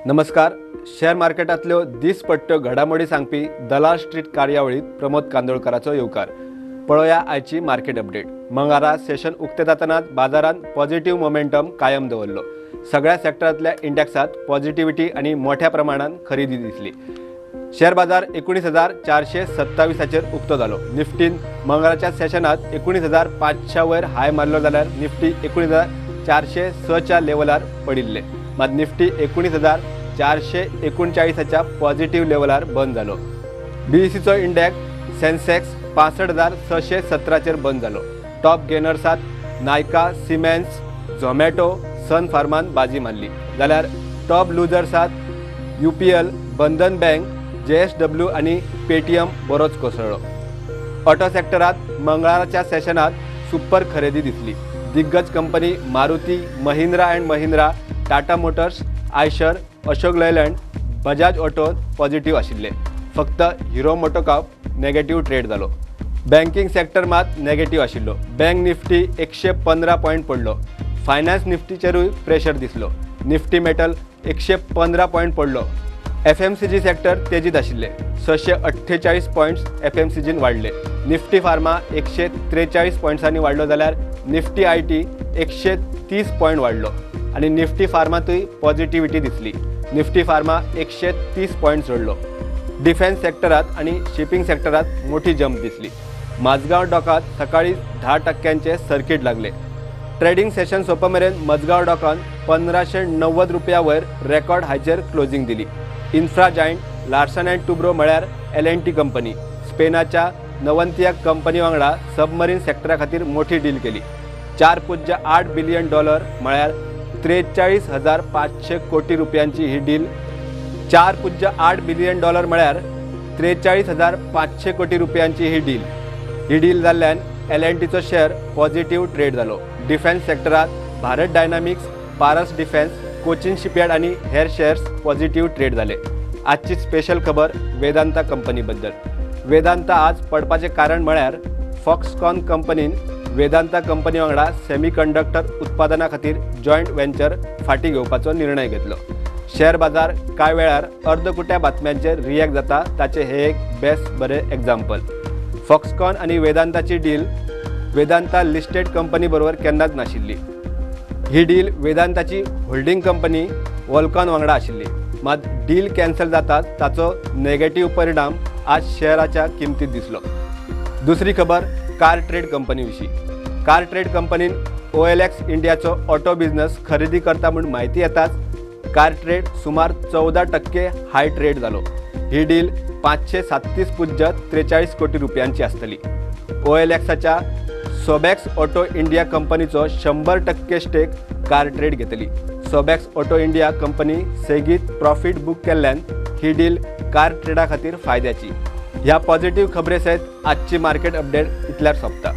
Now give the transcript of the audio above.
नमस्कार. शेअर मार्केटांतल्यो दिसपट्ट्यो घडामोडी सांगपी दलाल स्ट्रीट कार्यावळीत प्रमोद कांदोळकराचो येवकार. पळोवया आयची मार्केट अपडेट. मंगळारा सेशन उक्ते जातनाच बाजारान पॉझिटिव्ह मोमेंटम कायम दवरलो. सगळ्या सेक्टरांतल्या इंडेक्सात पॉझिटिव्हिटी आनी मोठ्या प्रमाणात खरेदी दिसली. शेअर बाजार 19,427चेर उक्तो जालो. निफ्टीन मंगळाच्या सेशनात 19,500 वयर हाय मारलो जाल्यार निफ्टी 19,406च्या लेवलार पडिल्ले. मात निफ्टी 19,439च्या पॉझिटिव्ह लेवलार बंद जालो. बीएसईचो इंडेक्स सेन्सेक्स 65,617चेर बंद जालो. टॉप गेनर्सात नायका, सिमेन्स, झोमॅटो, सन फार्मान बाजी मारली जाल्यार टॉप लुजर्सात युपीएल, बंधन बँक, जेएसडब्ल्यू आनी पेटीएम बरोच कोसळ्ळो. ऑटो सेक्टरात मंगळाराच्या सेशनात सुपर खरेदी दिसली. दिग्गज company Maruti, Mahindra and Mahindra, Tata Motors, Eicher, Ashok Leyland, Bajaj Auto positive आशिल्ले. फक्त हिरो मोटोकॉर्प नेगेटिव्ह ट्रेड जालो. बँकिंग सेक्टर मात नेगेटिव्ह आशिल्लो. बँक निफ्टी 115 पॉयंट पडलो. फायनान्स निफ्टीचेरूय प्रेशर दिसलो. निफ्टी मेटल 115 पॉयंट पडलो. एफएमसीजी सेक्टर तेजीत आशिल्ले. 648 पॉयंट्स एफएमसीजीन वाडले. निफ्टी फार्मा 143 पॉयंट्सांनी वाडलो जाल्यार निफ्टी IT 130 point वाडलो आनी निफ्टी फार्मांतूय पॉझिटिव्हिटी दिसली. निफ्टी फार्मा 130 पॉयंट चडलो. डिफेन्स सेक्टरात आनी शिपिंग सेक्टरात मोठी जंप दिसली. माझगांव डॉकात सकाळी 10 टक्क्यांचे सर्किट लागले. ट्रेडिंग सेशन सोंपा मेरेन मजगांव डॉकान 1590 रुपया वयर रेकॉर्ड हायचेर क्लोजींग दिली. Infra giant Larsen and Toubro म्हळ्यार एल एन टी कंपनी स्पेनाच्या नवंतिया कंपनी वांगडा सबमरीन सेक्टरा खातीर मोठी डील केली. 4.8 बिलियन डॉलर म्हळ्यार 43,500 कोटी रुपयांची ही डील. 4.8 बिलियन डॉलर म्हळ्यार 43,500 कोटी रुपयांची ही डील. ही डील जाल्ल्यान एल एन टीचो शेअर पॉझिटिव्ह ट्रेड जालो. डिफेन्स सेक्टरात Bharat Dynamics, Paras defence, Cochin shipyard आनी हेर शेअर्स पॉझिटिव्ह ट्रेड जाले. आजची स्पेशल खबर वेदांता कंपनीबद्दल. वेदांता आज पडपाचें कारण म्हळ्यार फॉक्सकॉन कंपनीन वेदांता कंपनी वांगडा सेमी कंडक्टर उत्पादना खातीर जॉयंट वेंचर फाटीं घेवपाचो निर्णय घेतलो. शेअर बाजार कांय वेळार अर्दकुट्या बातम्यांचेर रिएक्ट जाता, ताचें हें एक बेस बरें एग्जाम्पल. फॉक्सकॉन आनी वेदांताची डील वेदांता लिस्टेड कंपनी बरोबर केन्नाच नाशिल्ली. ही डील वेदांताची होल्डिंग कंपनी वॉल्कॉन वांगडा आशिल्ली. मात डील कॅन्सल जाताच ताचो नेगेटिव्ह परिणाम आज शेअराच्या किमतीत दिसलो. दुसरी खबर कार ट्रेड कंपनी विशीं. कार ट्रेड कंपनीन ओएलएक्स इंडियाचो ऑटो बिझनस खरेदी करता म्हूण म्हायती येताच कार ट्रेड सुमार 14% हाय ट्रेड जालो. ही डील 537.43 कोटी रुपयांची आसतली. ओएलएक्साच्या सोबॅक्स ऑटो इंडिया कंपनीचो 100% स्टेक कार ट्रेड घेतली. सोबॅक्स ऑटो इंडिया कंपनी सेगीत प्रॉफिट बूक केल्ल्यान ही डील कार ट्रेडा खातीर फायद्याची. ह्या पॉझिटिव्ह खबरे सयत आजची मार्केट अपडेट इतल्यार सोंपता.